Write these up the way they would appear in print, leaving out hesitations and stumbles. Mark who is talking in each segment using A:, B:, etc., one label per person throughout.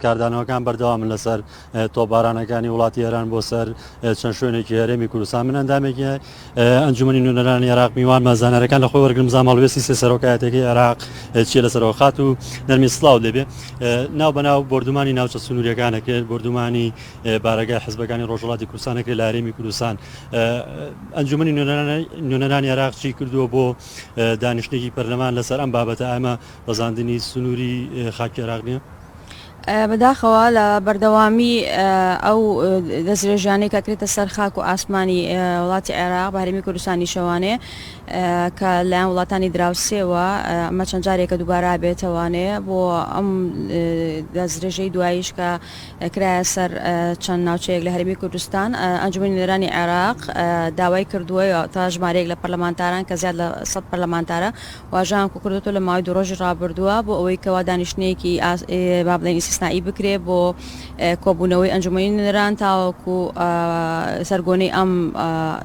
A: کاردانەوەکان بەردەوامن لەسەر تۆپبارانەکانی وڵاتی ئێران بۆ سەر چەند شوێنێکی هەرێمی کوردستان. من ئەندامێکی ئەنجومەنی نوێنەرانی عێراق میوانمە، زانیاریەکان لە خۆی وەرگرم بزانم هەڵوێستی سێ سەرۆکایەتەکەی عێراق چییە لەسەرەوە. خاتوو نەرمین سڵاو لێبێ. ناو بەناو بۆردومانی ناوچە سنووریەکان ئەکرێت، بۆردومانی بارەگای حزبەکانی ڕۆژهەڵاتی کوردستان ئەکرێت لە هەرێمی کوردستان. ئەنجومەنی نوێنەرانی عێراق چی کردووە بۆ دانیشتنێکی پەرلەمان لەسەر ئەم بابەتە؟ ئەمە بەزاندنی سنووری خاکی عێراق نییە؟
B: بەداخەوە لە بەردەوامی ئەو دەستدرێژیانەی کە کرێتە سەر خاک و ئاسمانی وڵاتی عێراق بە هەرێمی کوردستانیشەوانێ کە لایەن وڵاتانی دراوسێوە ئەمە چەند جارێکە دووبارە بێتەوانێ بۆ ئەم دەستدرێژەی دواییش کە کرایە سەر چەند ناوچەیەک لە هەرێمی کوردستان ئەنجومەنی نوێنەرانی عێراق داوای کردووە تا ژمارەیەک لە پەرلەمانتاران کە زیاد لە 100 پەرلەمانتارە واژۆیان کۆکردۆتەوە لە ماوەی دوو ڕۆژی ڕابردووە بۆ ئەوەی کەوا دانیشتنێکی با بڵێین ئیستیسنائی بکرێ بۆ کۆبوونەوەی ئەنجومەنی نوێنەران تاوەکو سەرگۆنەی ئەم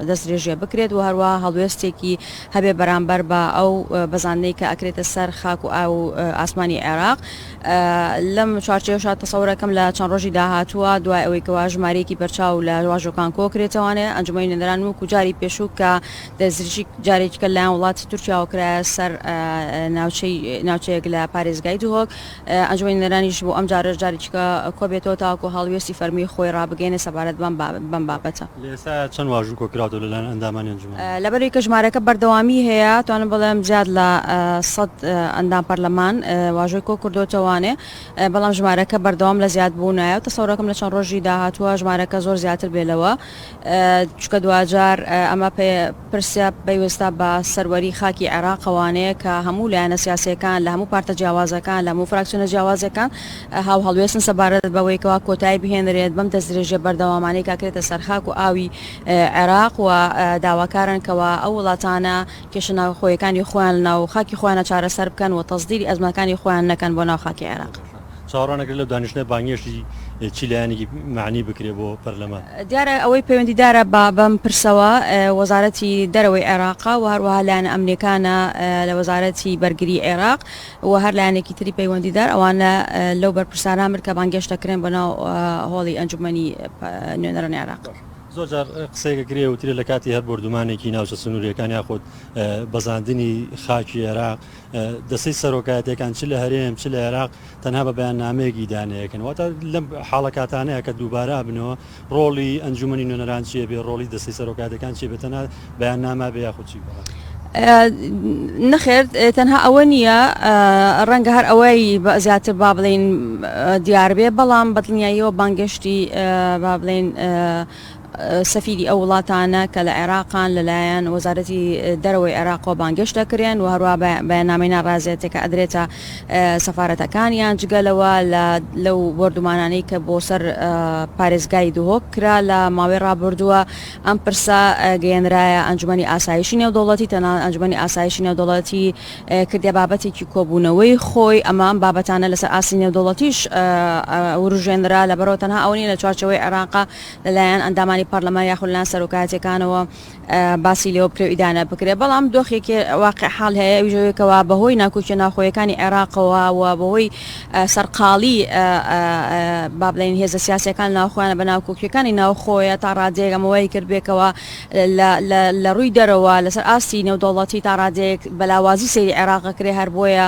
B: دەستدرێژیە بکرێت و هەروەها هەڵوێستێکی هەبێ بەرامبەر بە ئەو بەزاندنەی کە ئەکرێتە سەر خاک و ئاو و ئاسمانی عێراق. لەم چوارچێوەشا تەسەورەکەم لە چەند ڕۆژی داهاتووە دوای ئەوەی کەوا ژمارەیەکی بەرچاو لە واژۆکان کۆکرێتەوانێ ئەنجومەنی نوێنەران وەکو جاری پێشوو کە دەستدرێژی جارێکی کە لەلایەن وڵاتی تورکیاوە کرایە سەر ناوچەی ناوچەیەک لە پارێزگای دهۆک، ئەنجومەنی نوێنەرانیش بۆ ئەم جارەش جارێکی کە کۆبێتەوە تاوەکو هەڵوێستی فەرمی خۆی ڕابگەیەنێت سەبارەت بەم بەم بابەتە.
A: لە ئێستایا چەند واژوو کۆکراوەتەوە لەلایەن ئەندامانی ئەنجومەن؟
B: لەبەرئەوەی کە ژمارەکە بەردەوامی هەیە توانم بڵێم زیاد لە 100 ئەندام پەرلەمان واژۆی کۆکردۆتەوانێ بەڵام ژمارەکە بەردەوام لە زیادبوونایە و تەسەورەکەم لە چەند ڕۆژی داهاتووە ژمارەکە زۆر زیاتر بێ لەوە. چونکە دواجار ئەمە پرسە پەیوەستە بە سەروەری خاکی عێراقەوانەیە کە هەموو لایەنە سیاسیەکان لە هەموو پارتە جیاوازەکان لە هەموو فراکسیۆنە جیاوازەکان هاوهەڵوێستن سەبارەت بەوەی کەوا کۆتایی بهێنرێت بەم دەستدرێژیە بەردەوامانەی کە کرێتە سەر خاک و ئاوی عێراق و داواکارن کەوا ئەو وڵاتانە کێشە ناوخۆیەکانی خۆیان لە ناو خاکی خۆیانە چارەسەر بکەن و تەسدیری ئەزمەکانی خۆیان نەکەن بۆ ناو خاکی عێراق.
A: چاوەڕوان ئەکرێت لەو دانیشتنە بانگهێشتی چی لایەنێکی مەعنی بکرێت بۆ پەرلەمان؟
B: دیارە ئەوەی پەیوەندیدارە بە بەم پرسەوە وەزارەتی دەرەوەی عێراقە و هەروەها لایەنە ئەمنیەکانە لە وەزارەتی بەرگری عێراق و هەر لایەنێکی تری پەیوەندیدار ئەوانە لەو بەرپرسانە بن کە بانگهێشت دەکرێن بۆ ناو هۆڵی ئەنجومەنی نوێنەرانی عێراق.
A: زۆر جار قسەیەک ئەکرێ وترێ لە کاتی هەر بۆردومانێکی ناوچە سنووریەکان یاخود بەزاندنی خاکی عێراق دەستەی سەرۆکایەتیەکان چ لە هەرێم چ لە عێراق تەنها بە بەیاننامەیەک ئیدانەیەکەن واتە لەم حاڵە کاتانەیە کە دووبارە ئەبنەوە ڕۆڵی ئەنجومەنی نوێنەران چیە بێ ڕۆڵی دەستەی سەرۆکایەتەکان چیە بێ تەنها بەیاننامە بێ یاخود چی بێ؟
B: نەخێر تەنها ئەوە نییە ڕەنگە هەر ئەوەی زیاتر با بڵین دیار بێ بەڵام بەدڵنیاییەوە بانگێشتی با بڵین سەفیری ئەو وڵاتانە کە لە عێراقان لەلایەن وەزارەتی دەرەوەی عێراقەوە بانگێشت دەکرێن و هەروە بەیاننامەی ناڕازیەتێکە ئەدرێتە سەفارەتەکانیان جگە لەوە لە لەو بۆردومانانەی کە بۆ سەر پارێزگای دهۆک کرا لە ماوەی ڕابردووە ئەم پرسە گەیەنرایە ئەنجومەنی ئاسایشی نێودەوڵەتی، تەنانەت ئەنجومەنی ئاسایشی نێودەوڵەتی کردیە بابەتێکی کۆبوونەوەی خۆی، ئەمە ئەم بابەتانە لەسەر ئاستی نێودەوڵەتیش وروژێنرا، لەبەرئەوە تەنها ئەوە نییە لە چوارچێوەی عێراقا لەلایەن ئەندامانی پەرلەمان یاخود لەلایەن سەرۆکایەتیەکانەوە باسی لێوە بکرێ و ئیدانە بکرێ، بەڵام دۆخێکی واقع حاڵ هەیە ئەویش ئەوەیە کەوا بەهۆی ناکۆکیە ناوخۆیەکانی عێراقەوە و بەهۆی سەرقاڵی با بڵێین هێزە سیاسیەکان ناوخۆیانە بە ناکۆکیەکانی ناوخۆیە تا ڕادەیەک ئەمە وای کرد بێکەوە لە ڕووی دەرەوە لەسەر ئاستی نێودەوڵەتی تا ڕادەیەک بە لاوازی سەیری عێراق ئەکرێ هەر بۆیە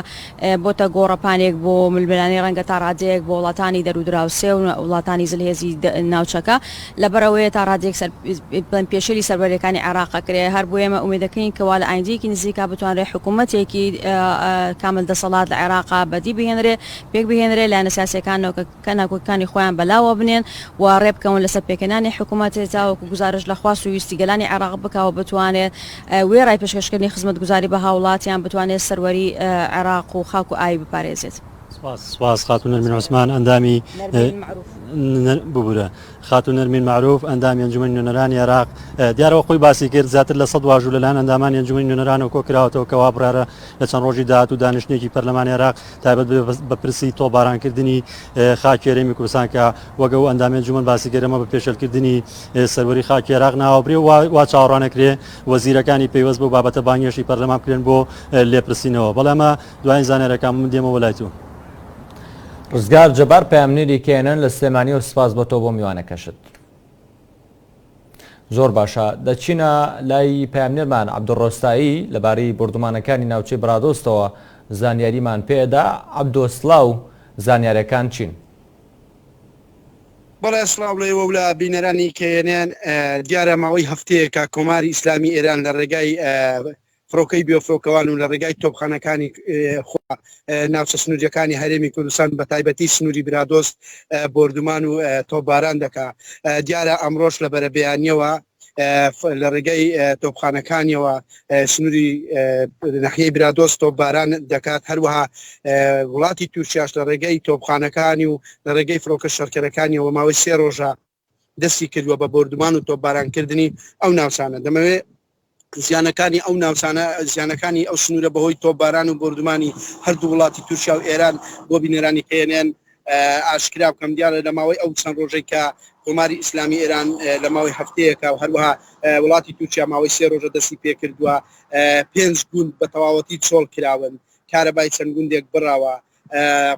B: بۆتە گۆڕەپانێک بۆ ململانێی ڕەنگە تا ڕادەیەک بۆ وڵاتانی دەرودراوسێ و وڵاتانی زلهێزی ناوچەکە لەبەرئەوەیە تا ڕادەیەک سەر پێشێلی سەروەریەکانی عێراق ئەکرێ هەر بۆیە ئێمە ئومێد دەکەین کەوا لە ئایندەیەکی نزیکا بتوانرێ حکوومەتێکی کامل دەسەڵات لە عێراقا بەدی بهێنرێ پێک بهێنرێ لایەنە سیاسیەکان کە ناکۆکیەکانی خۆیان بەلاوە بنێن و ڕێبکەون لەسەر پێکهێنانی حکوومەتێ تاوەکو گوزارشت لە خواست و ویستی گەلانی عێراق بکا و بتوانێت وێڕای پێشکەشکردنی خزمەتگوزاری بە هاوڵاتیان بتوانێت سەروەری عێراق و خاک و ئاوی بپارێزێت.
A: سپاس سپاس خاتوو نەرمین عوسمان ئەندامی ببورە خاتوو نەرمین مەعروف ئەندامی ئەنجومەنی نوێنەرانی عێراق دیارەوە خۆی باسی کرد زیاتر لە 100 واژوو لەلایەن ئەندامانی ئەنجومەنی نوێنەرانەوە کۆکراوەتەوە کەوا بڕیارە لە چەند ڕۆژی داهاتوو دانیشتنێکی پەرلەمانی عێراق تایبەت بە پرسی تۆپبارانکردنی خاکی هەرێمی کوردستان کە وەک ئەو ئەندامی ئەنجومەن باسی کرد ئەمە بە پێشێلکردنی سەروەری خاکی عێراق ناوبرێ و وا چاوەڕوانەکرێ وەزیرەکانی پەیوەست بەو بابەتە بانگهێشتی پەرلەمان بکرێن بۆ لێپرسینەوە. بەڵێ ئەمە دوایین زانیاریەکان من دێمەوە لای تۆ.
C: ڕزگار جەبار پەیامنێری کەیەنەن لە سلێمانیەوە سپاس بۆ تۆ بۆ میوانەکەشت. زۆر باشە دەچینە لای پەیامنێرمان عەبدولڕۆستایی لەبارەی بۆردومانەکانی ناوچەی برادۆستەوە زانیاریمان پێدا عەبدۆ سلاو زانیارەکان چین؟
D: بەڵێ سڵاو لە ئێوە و لە بینەرانی کەیەنێن دیارە ماوەی هەفتەیەکە کۆماری ئیسلامی ئێران لە ڕێگای فڕۆکەی بێفڕۆکەوان و لە ڕێگای تۆپخانەکانی خۆ ناوچە سنووریەکانی هەرێمی کوردستان بە تایبەتی سنووری برادۆست بۆردومان و تۆپباران دەکا دیارە ئەمڕۆش لە بەرەبەیانیەوە لە ڕێگەی تۆپخانەکانیەوە سنووری ناحیەی برادۆست تۆپباران دەکات هەروەها وڵاتی تورکیاش لە ڕێگەی تۆپخانەکانی و لە ڕێگەی فڕۆکە شەڕکەرەکانیەوە ماوەی سێ ڕۆژە دەستی کردووە بە بۆردومان و تۆپبارانکردنی ئەو ناوچانە دەمەوێت زیانەکانی ئەو ناوچانە زیانەکانی ئەو سنوورە بەهۆی تۆپباران و بۆردومانی هەردوو وڵاتی تورکیا و ئێران بۆ بینەرانی کەێنێن ئاشکرا بکەم دیارە لە ماوەی ئەو چەند ڕۆژێک کە کۆماری ئیسلامی ئێران لە ماوەی هەفتەیەکە و هەروەها وڵاتی تورکیا ماوەی سێ ڕۆژە دەستی پێکردووە پێنج گوند بە تەواوەتی چۆڵ کراون کارەبای چەند گوندێک بڕاوە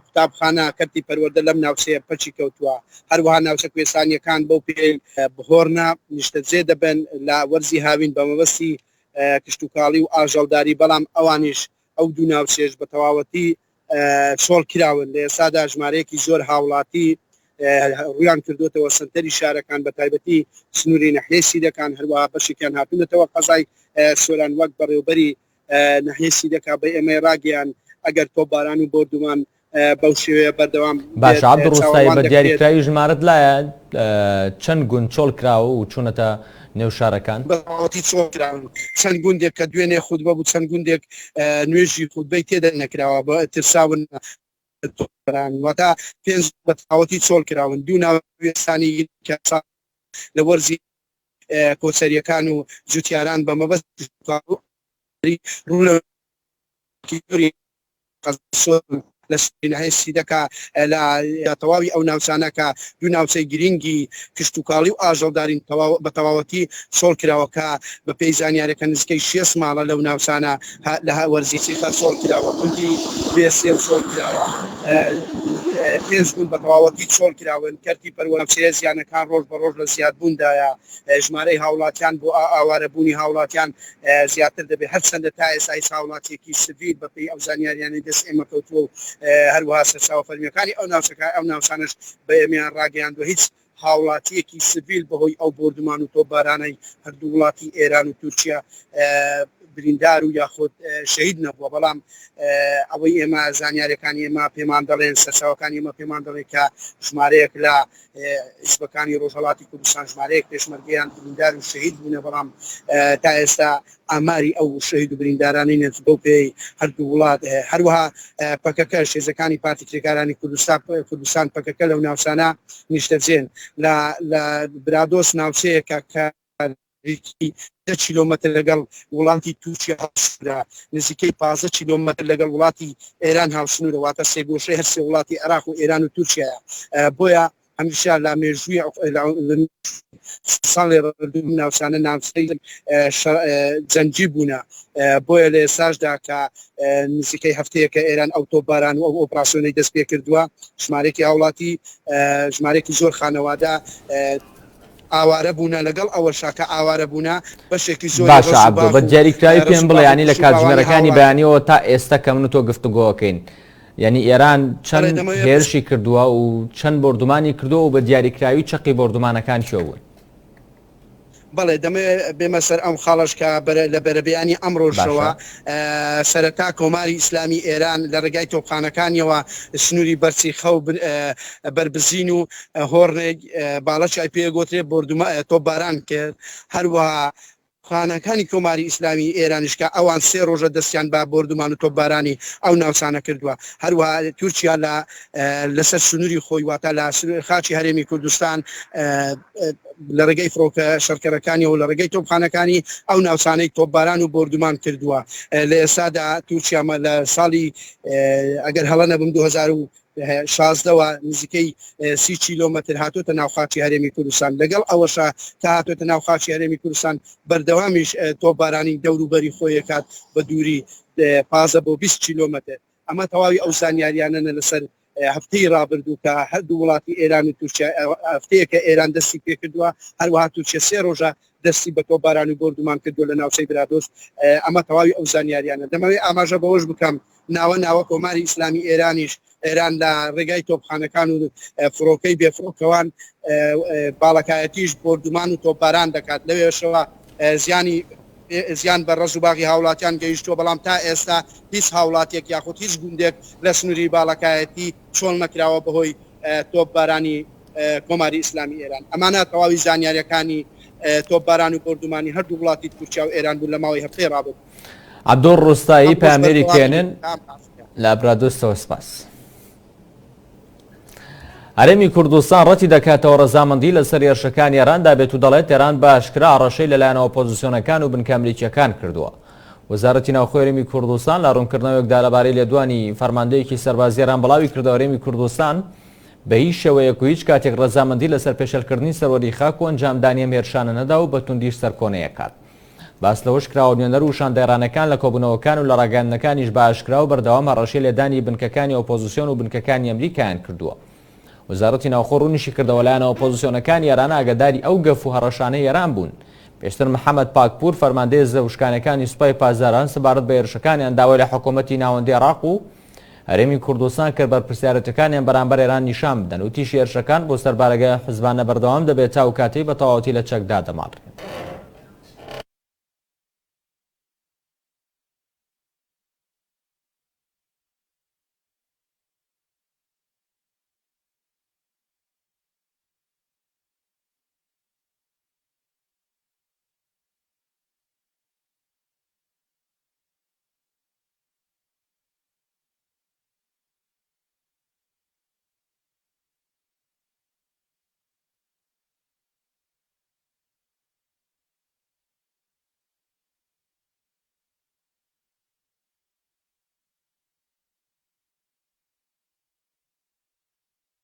D: قوتابخانە، کەرتی پەروەردە لەم ناوچەیە پەکی کەوتووە، هەروەها ناوچە کوێستانییەکان بەو پێیەی بهۆرنە نیشتەجێ دەبن لە وەرزی هاوین بە مەبەستی کشتوکاڵی و ئاژەڵداری، بەڵام ئەوانیش ئەو دوو ناوچەیەش بە تەواوەتی چۆڵ کراون، لە ئێستادا ژمارەیەکی زۆر هاوڵاتی ڕوویان کردووەتەوە سەنتەری شارەکان بە تایبەتی سنووری ناحیەی سیدەکان، هەروەها بەشێکیان هاتوونەتەوە قەزای سۆران وەک بەڕێوبەری ناحیەی سیدەکا بە ئێمەی ڕاگەیاند، ئەگەر تۆپباران و بۆردومان بەو شێوەیە بەردەوام
C: باشە عەبدو ڕوستایی بە دیاریکراوی ژمارەت لایە چەند گوند چۆڵ کراوە و چوونەتە نێو شارەکان؟
D: بە تەواوەتی چۆڵ کراون، چەند گوندێک کە دوێنێ خوتبە بوو، چەند گوندێک نوێژی خوتبەی تێدا نەکراوە، ترساون تۆپباران، واتە پێنج بە تەواوەتی چۆڵ کراون، دوو ناوێستانی کە لە وەرزی کۆچەرییەکان و جوتیاران بە مەبەستی کشتوکاڵ و ئاژەڵداری ڕوو لە لە سنووری سیدەکە لە تەواوی ئەو ناوچانە کە دوو ناوچەی گرینگی کشتوکاڵی و ئاژەڵدارین بە تەواوەتی چۆڵ کراوە کە بە پێی زانیارەکە نزیکەی 6 ماڵە لەو ناوچانە لە وەرزی سیخە چۆڵ کراوە گوندی بێسێ چۆڵ کراوە پێنج گوند بە تەواوەتی چۆڵ کراون کەرتی پەروەردەیە زیانەکان ڕۆژ بە ڕۆژ لە زیادبووندایە ژمارەی هاوڵاتیان بۆ ئاوارەبوونی هاوڵاتیان زیاتر دەبێت هەرچەندە تا ئێستا هیچ هاوڵاتیەکی سڤیل بەپێی ئەو زانیاریانەی دەست ئێمە کەوتووە و هەروەها سەرچاوە فەرمیەکانی ئەو ناوچەکە ئەو ناوچانەش بە ئێمەیان ڕاگەیاندووە هیچ هاوڵاتییەکی سڤیل بەهۆی ئەو بۆردومان و تۆپبارانەی هەردوو وڵاتی ئێران و تورکیا بریندار و یاخود شەهید نەبووە، بەڵام ئەوەی ئێمە زانیاریەکانی ئێمە پێمان دەڵێن سەرچاوەکانی ئێمە پێمان دەڵێن کە ژمارەیەک لە حیزبەکانی ڕۆژهەڵاتی کوردستان ژمارەیەک پێشمەرگەیان بریندار و شەهید بوونە، بەڵام تا ئێستا ئاماری ئەو شەهید و بریندارانەی نەچ بەو پێی هەردوو وڵات هەروەها پەکەکەش هێزەکانی پارتی کرێکارانی کوردستان کوردستان پەکەکە لەو ناوچانە نیشتەجێن لە لە برادۆست ناوچەیەکە کە دە کیلۆمەتر لەگەڵ وڵاتی تورکیا هاوسنوورە نزیکەی 15 کیلۆمەتر لەگەڵ وڵاتی ئێران هاوسنوورە واتە سێگۆشەی هەر سێ وڵاتی عێراق و ئێران و تورکیایە بۆیە هەمیشە لە مێژووی ساڵی ڕابردوو ناوچانە ناوچەی جەنگی بوونە بۆیە لە ئێستاشدا کە نزیکەی هەفتەیەکە ئێران ئەو تۆپباران و ئەو ئۆپراسیۆنەی دەست پێ کردووە ژمارێکی هاوڵاتی ژمارێکی زۆر خانەوادە ئاوارە بوونە لەگەڵ ئەوەشا کە ئاوارە بوونە بەشێکی زۆری
C: باشە عەبدۆ بە دیاریکراوی پێم بڵێ یانی لە کاتژمێرەکانی بەیانیەوە تا ئێستا کە من و تۆ گفتوگۆکەین یانی ئێران چەند هێرشی کردووە و چەند بۆردومانی کردووە و بە دیاریکراوی چەقی بۆردومانەکان کوێ بوون؟
D: بەڵێ دەمەوێت بێمە سەر ئەم خاڵەش کە لە بەرەبەیانی ئەمڕۆشەوە سەرەتا کۆماری ئیسلامی ئێران لە ڕێگای تۆپخانەکانیەوە سنووری بەرچیخە و بەربزین و هۆڕنێک باڵەچای پێگۆترێ بۆردومە تۆپباران کرد هەروەها خانەکانی کۆماری ئیسلامی ئێرانیش کە ئەوان سێ ڕۆژە دەستیان بە بۆردومان و تۆپبارانی ئەو ناوچانە کردووە. هەروەها تورکیا لە لەسەر سنووری خۆی واتە لە خاکی هەرێمی کوردستان لە ڕێگەی فڕۆکە شەڕکەرەکانیەوە لە ڕێگەی تۆپخانەکانی ئەو ناوچانەی تۆپباران و بۆردومان کردووە. لە ئێستادا تورکیا لە ساڵی ئەگەر هەڵە نەبم 2016 وە نزیکەی 30 کیلۆمەتر هاتۆتە ناو خاکی هەرێمی کوردستان لەگەڵ ئەوەشا کە هاتۆتە ناو خاکی هەرێمی کوردستان بەردەوامیش تۆپبارانی دەوروبەری خۆی ئەکات بە دووری 15 بۆ 20 کیلۆمەتر ئەمە تەواوی ئەو زانیاریانەنە لەسەر. هەفتەی ڕابردوو کە هەردوو وڵاتی ئێران و تورکیا هەفتەیەکە ئێران دەستی پێکردووە، هەروەها تورکیا سێ ڕۆژە دەستی بە تۆپباران و بۆردومان کردووە لە ناوچەی برادۆست. ئەمە تەواوی ئەو زانیاریانە. دەمەوێت ئاماژە بەوەش بکەم ناوە ناوە کۆماری ئیسلامی ئێرانیش ئێران لە ڕێگای تۆپخانەکان و فڕۆکەی بێفڕۆکەوان باڵەکایەتیش بۆردومان و تۆپباران دەکات، لەوێشەوە زیانی زیان بە ڕەز و باغی هاوڵاتیان گەیشتووە، بەڵام تا ئێستا هیچ هاوڵاتیەک یاخود هیچ گوندێک لە سنووری باڵەکایەتی چۆڵ نەکراوە بەهۆی تۆپبارانی کۆماری ئیسلامی ئێران. ئەمانە تەواوی زانیاریەکانی تۆپباران و بۆردومانی هەردوو وڵاتی تورکیا و ئێران بوون لە ماوەی هەفتەی ڕابردوو.
C: عەبدوڵ ڕوستایی پەیامنێری کێنن لە برادۆستەوە سپاس. هەرێمی کوردستان ڕەتی دەکاتەوە ڕەزامەندی لەسەر هێرشەکانی ئێران دابێت و دەڵێت ئێران بە ئاشکرا هەڕەشەی لەلایەن ئۆپۆزیسیۆنەکان و بنکە ئەمریکییەکان کردووە. وەزارەتی ناوخۆی هەرێمی کوردستان لە ڕوونکردنەوەیەکدا لەبارەی لێدوانی فەرماندەیەکی سەربازی ئێران بڵاوی کردەوە هەرێمی کوردستان بە هیچ شێوەیەک و هیچ کاتێک ڕەزامەندی لەسەر پێشێلکردنی سەروەری خاک و ئەنجامدانی ئەم هێرشانە نەدا و بە توندیش سەرکۆنەی ئەکات. باس لەوەش کراوە نوێنەر و شاندە ئێرانەکان لە کۆبوونەوەکان و لە ڕاگەیاندنەکانیش بە ئاشکرا و بەردەوام هەڕەشەی لێدانی بنکەکانی ئۆپۆزسیۆن و بنکەکانی ئەمریکایان کردووە. وەزارەتی ناوخۆ ڕوونیشی کردەوە لایەنە ئۆپۆزسیۆنەکانی ئێران ئاگاداری ئەو گەف و هەڕەشانەی ئێران بوون. پێشتر محەمەد پاکپوور فەرماندەی هێزە وشکانیەکانی سوپای پاسداران سەبارەت بە هێرشەکانیان داوای لە حکوومەتی ناوەندی عێراق و هەرێمی کوردستان کرد بەرپرسیارێتیەکانیان بەرامبەر ئێران نیشان بدەن. وتیشی هێرشەکان بۆ سەر بارەگای حزبانە بەردەوام دەبێت تا ئەو کاتەی بە تەواوەتی لە چەک دادەماڵرێن.